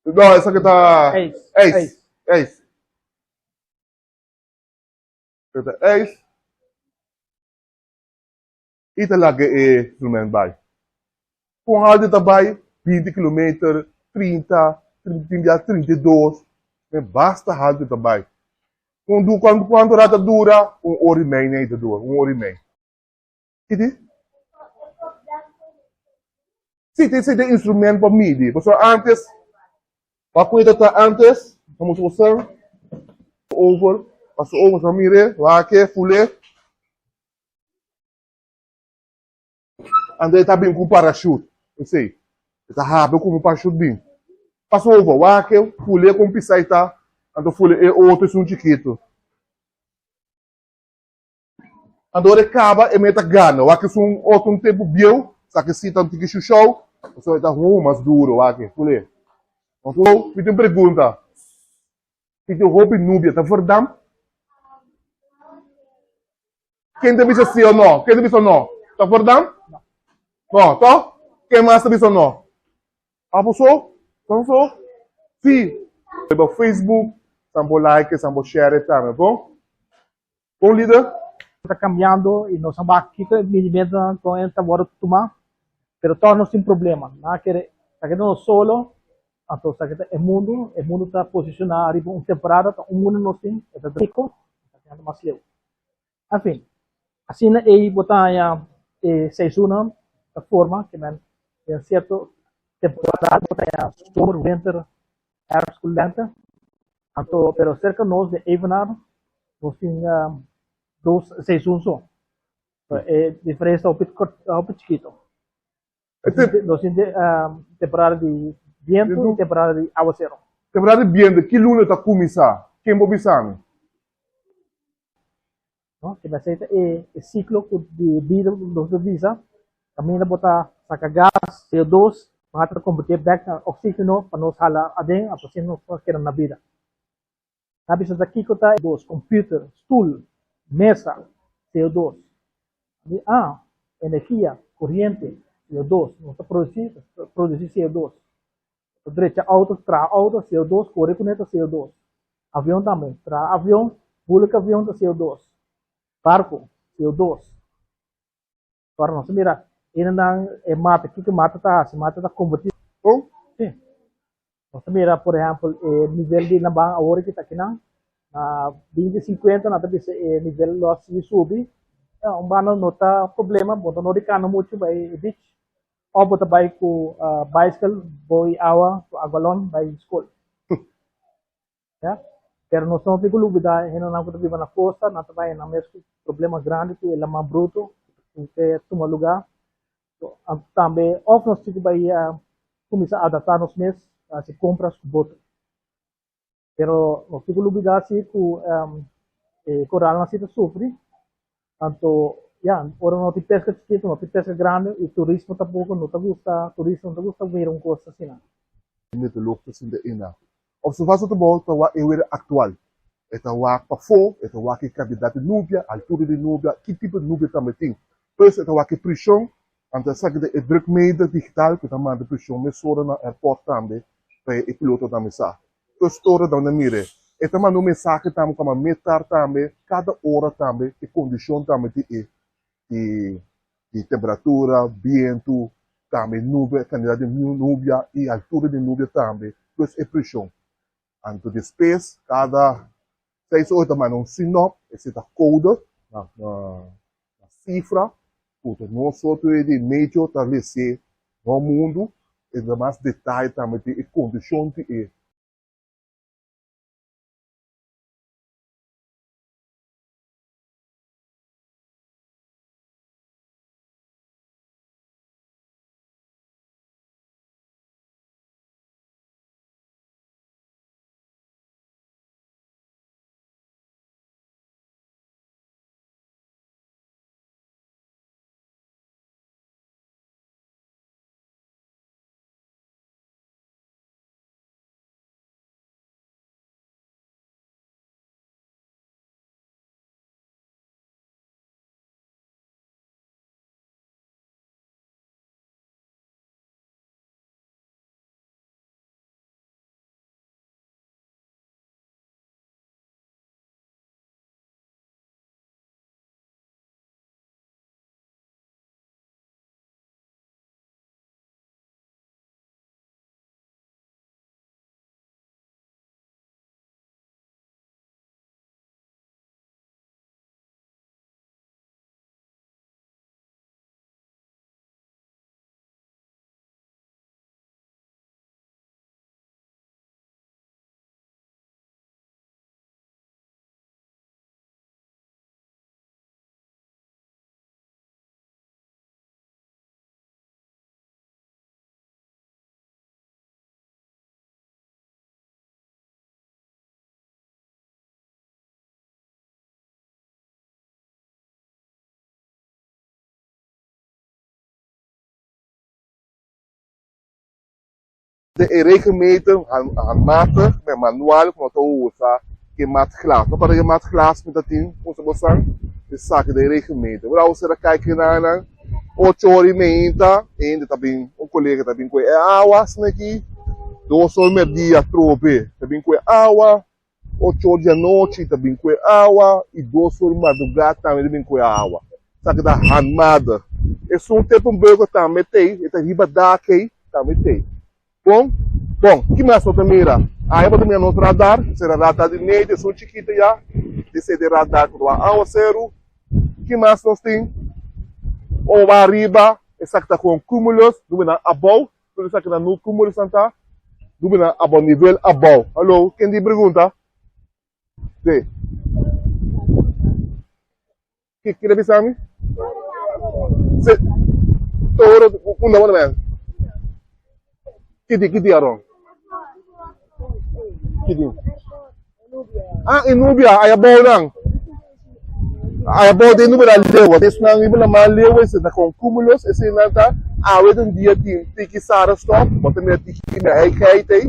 No, esaki ta Eis. eis, eis. E ta eis i ta laga e instrument bai. Kon haltu e ta bai? Binti kilometer, 30, tin bia 32, men basta haltu e ta bai. Kon du kuantu ora ta dura? Un ora i mei nei ta dura, un ora i mei. Kiti? Si, tin si tin instrument pa midi. Pasobra antes, pa ku e ta ta antes, ta mustra boso over, paso over, sa mire, wak-e, fule. Anto e ta bin ku un parachute, esei. E ta habri ku un parachute bin. Paso over, wak-e, fule kon pisa e ta, anto fule e otro esun chikitu. Anto ora e kaba e meta gana. Wak esun otro un tempu bieu, sa ke si ta un tiki shushou, pasobra e ta hopi mas duro, wak e, fule. Anto mi tin un pregunta, si tin hopi nubia ta verdam? Ken ta bisa si o no? Ken ta bisa no? Ta verdam? No, to? Ken mas ta bisa no? Abo so? Tan so? Si! Riba Facebook, san bo like, san bo share tambe, bon? Bon lider. Ta cambiando y nos a wak kiko e midimentonan con e ta wordo tuma, pero toch nos tin problema. Nan a kere ta keda nos solo, anto sa ke ta e mundo, e mundo ta posiciona riba un temporada, ta un mundo nos tin, e ta rico, e ta keda mas leu. Enfin, asina ey bo ta haña e seizoennan ta forma, ke men den cierto temporada bo ta haña zomer, winter, herfst ku lente. Anto, pero serka nos den Evenaar nos tin dos seizoen so. E diferencia ta hopi hopi chikito. Nos tin temporada di bientu i temporada di awaseru. Temporada di bientu, ki luna ta kuminsá? Ken por bisa mi? No, ke mester ta e e siklo ku di bida ku nos ta bisa, kaminda bo ta saka gas, CO2, nan ta kombertié bèk na oksígeno pa nos hala aden, anto asina nos por keda na bida. Nan bisa ta kiko ta dos, computer, stul, mesa, CO2. Di ah, energia, koriente, CO2. Nos ta produsí, ta produsí CO2. Ta drecha auto, traha auto, CO2, kore kuné ta CO2. Avion tambe, traha avion, bula ku avion ta CO2. Barko, CO2. Ora nos ta mira hendenan e mata, kiko mata ta hasi? Mata ta kombertí. Oh. Sí. Nos ta mira, por ehèmpel, e nivel di laman awor ki ta akinan, na binti sinkuenta nan ta bisa e nivel lo a sigui subi. Un banda no ta problema, bo no di kana muchu bai e beach, òf bo ta bai ku baiskel, bo i awa ku agualòn bai skol. Ya. Pero nos no tin ku lubidá e hendenan ku ta biba na kosta, nan ta bai nan mes ku problema grandi ku e laman brutu ku ke tuma lugá. Tambe òf nos tin ku bai kuminsá adaptá nos mes pa hasi kompras ku boto. Pero nos tin ku lubidá si ku e koralnan si ta sufri. Anto ya, ora no tin peska chikitu, no tin peska grandi i turismo tampoko no ta gusta, turista no ta gusta mira un kos asina. Meteorolog ta sinta einan. Observacion ta bo ta wak e weer actual. E ta wak pafó, e ta wak e cantidad di nubia, altura di nubia, ki tipo di nubia tambe tin. Pues e ta wak e presion, anto esaki ta e drukmeter digital cu ta manda presion mesora na airport tambe pa e piloto tambe sa. Pues ora ta mira e ta manda un mensahe tambe cu a metar tambe cada ora tambe e condicion tambe di e di di temperatura, bientu, tambe nubia, kantidat di nubia i altura di nubia tambe, plus e preshon. Anto despues kada seis ora ta manda un sinop, esei ta kode na na sifra ku ta nos otro di meteo ta lese rònt mundu, e ta mas detaye tambe di e kondishon di e. De e regenmeter handmatig met manual ku no ta usa ke maatglas. No para ke maatglas mi ta tin usa bosan esaki den regenmeter. Ora bo sera kai kenanan ocho ora i meinta hende ta bin un kolega ta bin ku e awa asina aki dos ora merdia atrobe ta bin ku e awa. Ocho or di anochi ta bin kue awa i dos or madrugá tambe ta bin kue awa. Esaki ta handmatig. Esun Teppenburger tambe t'ei, e ta riba dak ei, tambe t'ei. Bon, bon, ki mas no ta mira? Aya bo ta mira nos radar, esei ta radar di medio, esun chikito ya, esei ta e radar ku ta wak awaseru. Ki mas nos tin? Oba ariba, esaki ta kon cumulus, nubenan abou, Tur esaki nan no cumulus nan ta, nubenan abou, nivel abou. Hallo, ken di pregunta? Sí. Ki kere bisa mi? Sí. Toro. Unda bo ta bai? Ki dia Aron? Ki dia? Ah, e nubia, aya bou nan. Aya bou den nubia da leu. Esnan riba laman leu ese ta kon cumulus, esenan ta awe den dia tin tiki sara stop, bo ta mira tiki hei hei tei.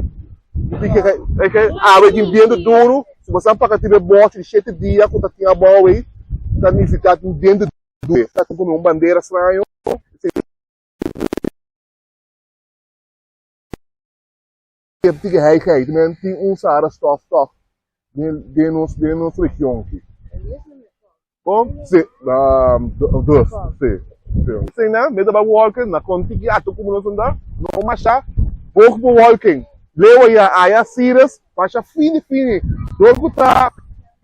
Tiki hei hei, awe tin bientu duru, si bo sa paka tin e bochi di shete dia ku ta tin abou ei, ta nifiká tin bientu duru. Ta komo un bandera straño. Tiki hei hei, tin un sara stof tòg den nos den nos region aki. Bon, si, dus, si, si. Eseinan, mi ta bai wolken, na kon tiki ato ku nos anda, no masha hoog bewolking. Leu aya, aya cirrus, masha fini fini. Dor ku ta,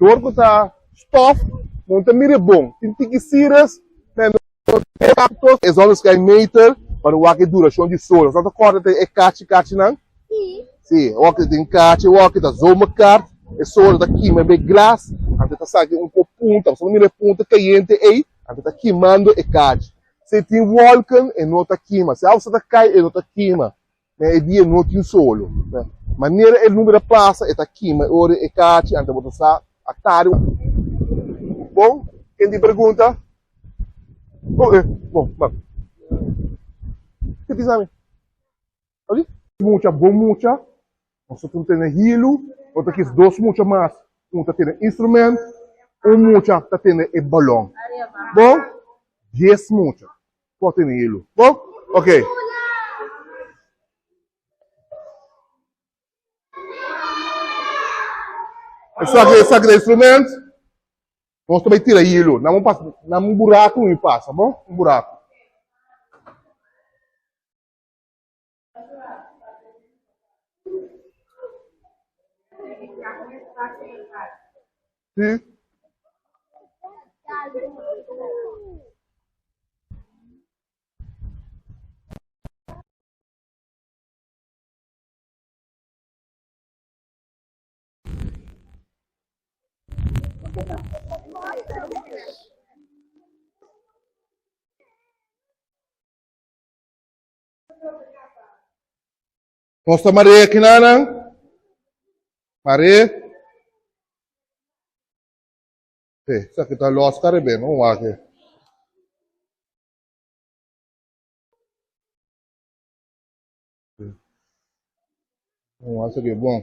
dor ku ta stof, no ta mira bon. Tin tiki cirrus, men no E zonneschijnmeter pa no wak e durashon di sol. Nos ta kòrda te e kachi kachinan? Si, wak tin kachi, wak ta zomerkaart, e sol ta kima be glas, anto ta saki un ko punta, pasobra no mira e punta kayente ei, anto ta kimando e kachi. Si tin wolken e no ta kima, si awa ta kai e no ta kima, na e dia no tin solo. Manera e nubia ta pasa e ta kima e ora e kachi, anto bo ta sa a tardi. Bon, ken tin pregunta? Oh, eh, bon, ban. Ke tin sa mi? Oye, mucha, bon mucha, nos ta tene hilu, nos ta kis dos mucha mas, un ta tene instrument, un mucha ta tene e balon. Bon, dies mucha por tene hilu. Bon, ok. Esaki, esaki ta instrument. Nos ta bai tira hilu. Nan un pasa, nan un buraku mi pasa, bon? Un buraku. Sí. Nos ta mare kinanan. Mare. Eh, esaki ta los Caribe, no wak. Wak esaki bon.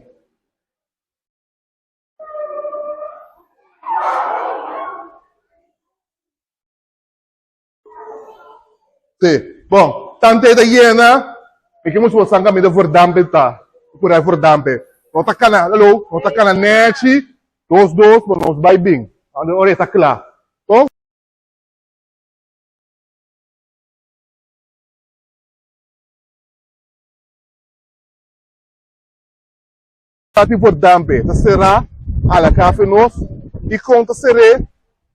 Sí. Bon, tante ta yena, mi ke mustra bosan kaminda verdampe ta. Por ahí verdampe. No ta kana, hallo, no ta kana nechi, dos dos, pero nos bai bin. Ando ora e ta kla. Bon? Ta tin verdampe, ta será ala kafe nos i kon ta ser'é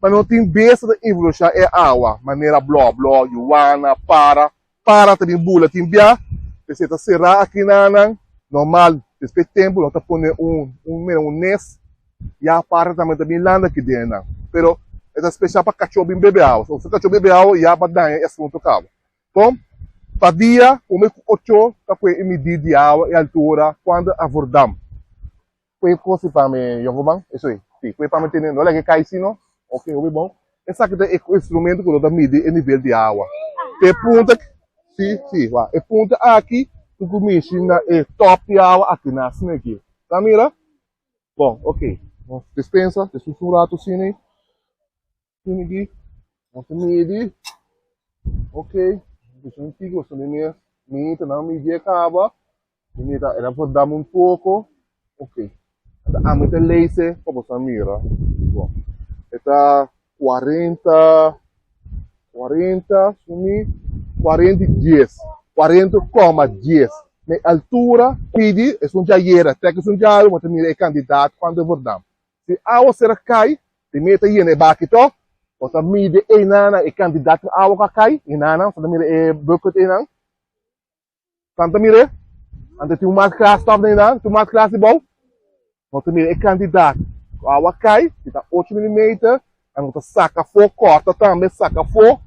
pa no tin bes ta influensha e awa manera blò blò, yuana, para, para ta bin bula tin bia, p'esei ta será aki nanan normal despues tempu nos ta pone un un mira un nes ya para tambe ta bin landa aki den nan pero e ta speshal pa kachó bin bebe awa so si kachó bebe awa ya pa daña e asuntu kaba. Bon, pa dia prome ku ocho ta kue e midí di awa e altura kuantu a vordam. Kue kosi pa mi yonkuman? Eso ei. Si, kue pa mi tene, no laga e kai si no. Ok, hopi bon. Esaki ta e instrumento ku no ta midi e nivel di awa. E punta, si, si, wak. E punta aki ku ku mishi na e top di awa aki na asina aki. Ta mira? Bon, ok. Nos dispensa, despues un ratu asina ei. Tini ki, nos ta midi. Ok, bisa un tiki pasobra mi mes mi ta nan midi e kaba. Mi ta el a por dam un poko. Ok, ata ami ta leise pa boso a mira. Bon, e ta 40, 40, sumi, 40 i dies, 40,10. Mi altura pidi esun djayera, tek esun djawe bo ta mira e kandidat kuantu e por dam. Si awa ser a kai, primé ta yena e baki tòg, bo ta midi einan e kantidat ku awa ku a kai, einan bo ta mira e bucket einan. Nan ta mir'é, anto tin un mas glas tòg einan, tin un mas glas dibou. Bo ta mira e kantidat ku awa a kai, si ta ocho milimeter, anto bo ta saka afó, kòrta tambe, saka afó.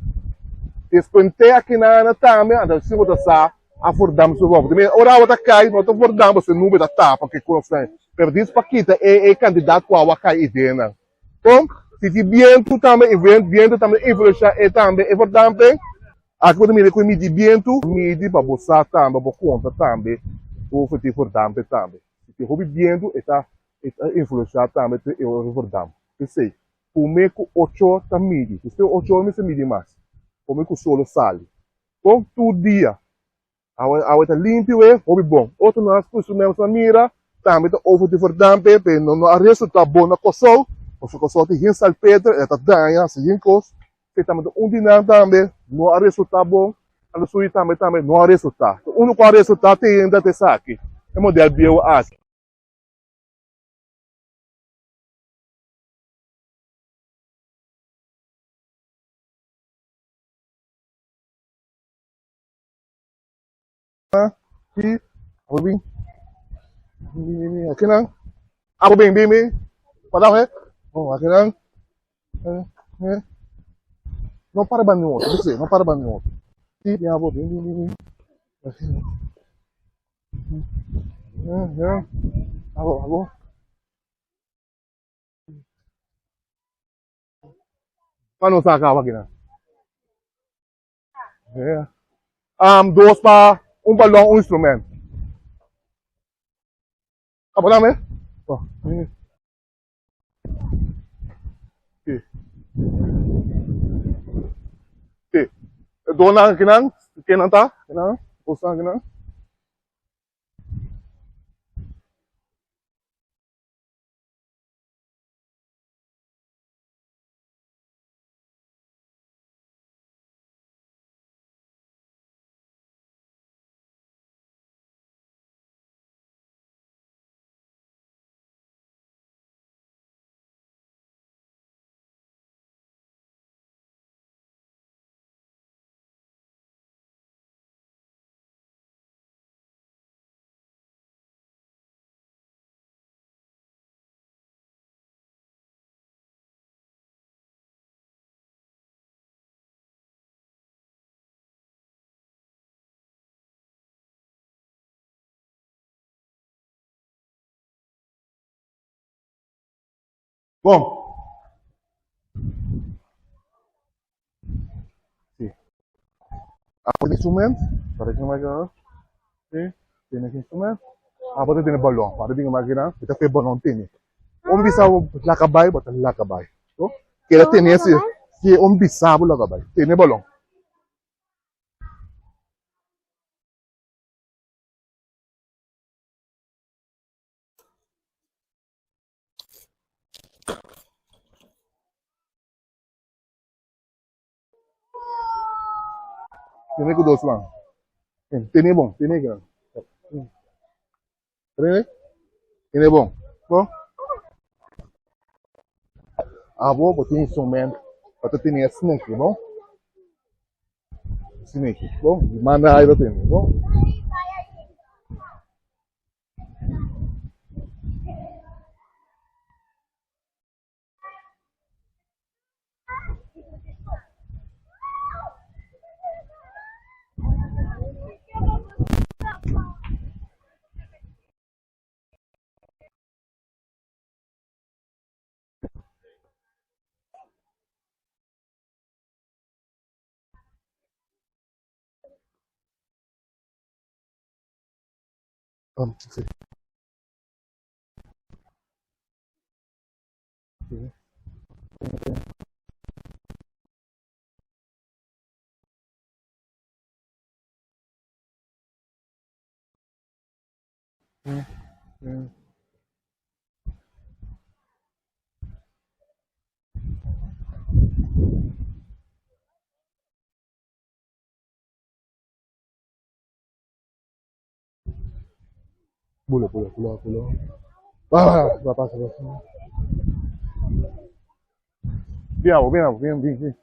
Despuente akinana tambe anto si bo ta sa a fordam su bobo. Te ora awa ta kai no ta fordam pasobra e nube ta tapa ke kosnan. Pero dis pa kita e e kantidat ku awa kai i den nan. Kon? Si tin bientu tambe e bientu tambe ta influensha e tambe e fordampen. Aki bo ta mira ku e midi bientu. Midi pa bo sa tambe bo konta tambe hoeveel tin fordampen tambe. Si tin hopi bientu e ta e ta influensha tambe e fordam. P'esei Promé ku ochor ta midi. Despues ochor mester midi mas. Promé ku solo sali. Kon tur dia. Awe awe ta limpi we, hopi bon. Otro nos ku instrumento a mira, tambe ta over di verdampe, pe no no a resulta bon na Kòrsou, pasobra Kòrsou tin hin salpeter, e ta daña, hasi hin kos. Pe tambe ta un di nan tambe no a resulta bon, a lo suyi tambe tambe no a resulta. Unu ku a resulta te ainda ta esaki, e modèl bieu aki. Ki, abo bin. Bin, bin, bin. Aki nan. Abo bin, bin, bin. Padam, eh. Oh, aki nan. Eh, eh. No para ban otro, dice, no para ban otro. Sí, bin abo, bin, bin, bin, bin. Aki nan. Eh, eh. Abo, abo. Pa nos a caba kinan. Yeah. Dos pa un balon, un instrument. Abo dame? Oh. Sí. Sí. Donan kinan, kinan ta? Kinan? Osan kinan? Bon. Sí. Apo instrument, para que máquina. Sí, tiene instrument. Apo te tiene balón, para tiene máquina, ita fe balón tiene. Un bisabo laga bai, bo ta laga bai. So, keda tene ese, si un bisabo laga bai, tene balon. Tene ku dos man. Tene bon, tene gran. Tene? Tene bon. Bon? Abo bo tin instrument pa ta tene sneki, bon? Sneki, bon? Manda ai bo tene, bon? Sí. Bula, bula, bula, bula. Va, va, pasa, pasa. Bin abo, bin abo, bin, bin, bin.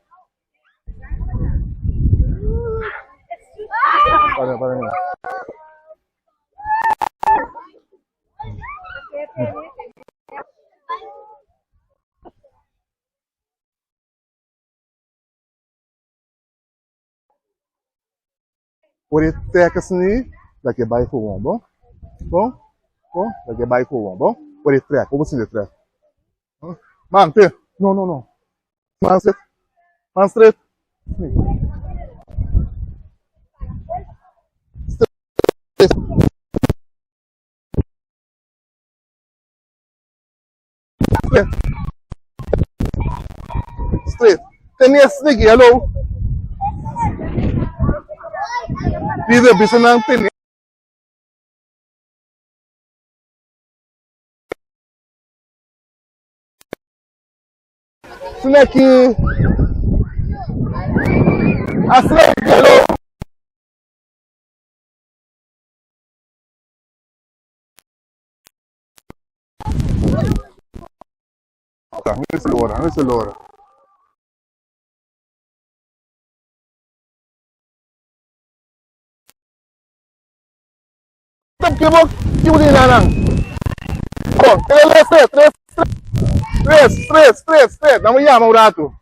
Para, para, para. Ora e trek asina, laga e bai gewoon, bon? Bon? Bon? Laga e bai gewoon, bon? Ora e trek, bo sinti e trek. Man, te. No, no, no. Man straight. Man straight. Straight. Straight. Straight. Tene sneaky, hello. Pide, bisa nan tene. Sneaky. A sneaky, hello. Mira ese lora. Ke bo ki bo tin nan? Bon, tres, tres, tres, tres, tres, tres, tres. Dame yama un rato.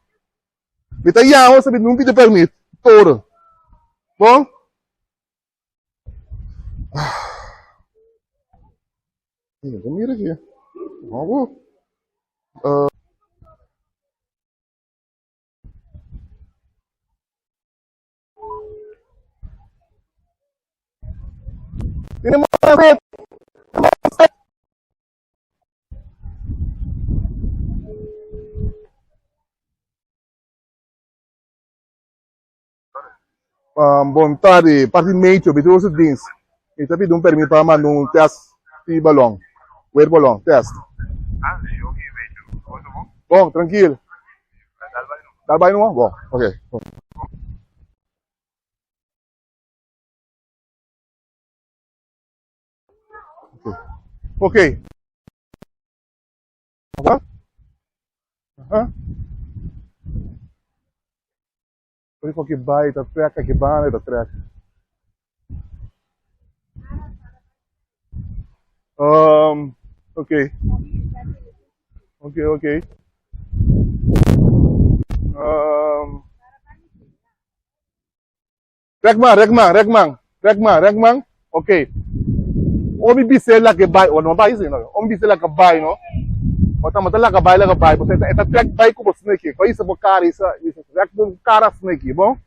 Mi ta yama, sabi, nun pidi permit. Toro. Bon? Mira aki. Bon. Tiene más Bon tardi, parti mecho, mi ta dienst. Mi ta pidi un permit pa manda un test di balon, weer balon, test. Bon, trankil. Dal bai no? Bon, ok. Ok. Aha. Por ki bai ta trek aki banda ta trek. Um, ok. Ok, ok. Um, rek man, rek man, rek man, rek man, rek man. Ok. Omi bis'é laga e bai, o no bai si no. Omi bis'é laga bai no. Bo ta mata laga bai, laga bai. Pasobra e ta trek bai ku bo sneki. Bo hisa bo kara, hisa, hisa trek bo kara sneki, bon?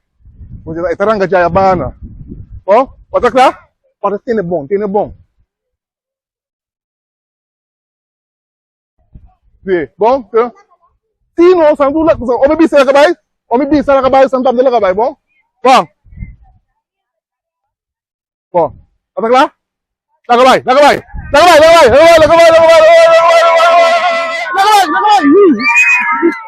E ta ranka djaya bana. Bon? Bo ta kla? Ora tene bon, tene bon. Sí, bon? Sí. Sí, no, santu la, omi bisa laga bai, omi bisa laga bai, santu laga bai, bon? Bon. Bon. Ata kla? Laga bai, laga bai. Laga bai, laga bai, laga bai, laga bai, laga bai, laga bai, laga bai, laga bai, laga bai.